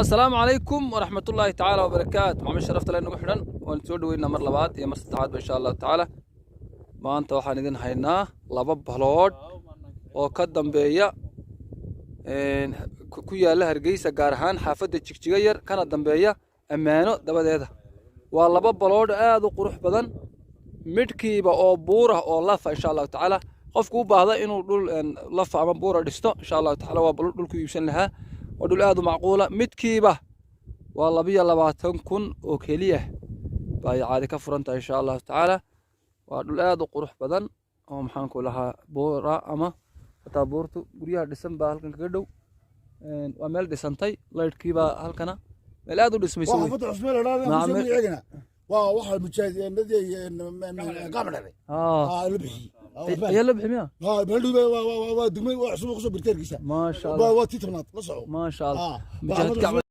Asalaamu calaykum waraxmatullaahi tacaala wabarakaatu. Macamiil sharafta le nagu xidhan, waan soo dhaweynaa mar labaad iyo mar saddexaadba, insha Allahu tacaala. Maanta waxaan idin haynaa laba baloodh oo ka dambeeya ku yaalla Hargeysa, gaar ahaan xaafadda Jigjiga Yar, kana dambeeya Ammaano dabadeeda. Waa laba baloodh aad u qurux badan, midhkiiba oo buura oo lafa, insha Allahu tacaala. Qofku u baahda inuu dhul lafa ama buura dhisto, insha Allahu tacaala, waa dhulku iibsan lahaa. Waa dhul aad u macquula. Midkiiba waa 22,000 oo keliya bay caadi ka furan tahay, insha Allahu tacaala. Waa dhul aad u qurux badan oo, maxaan ku lahaa, buura ama hataa buurtu guryaha dhisan baa halkan kaga dhow. Waa meel dhisantay, laydhkiibaa halkana, meel aad u dhismaysa wey. Xaafadda Cusmaan la dhahdo waa waxa mujaahideenadii Gacma Dheere la bixiyey. Ayaa la bixi miya? Meel dhow waa degmay, waa cusub kusoo birteerkiisa. Maasha Allah. Waa tii 10aad, la soco. Maasha Allah. Waa mujaahid xaafadda. Gacma.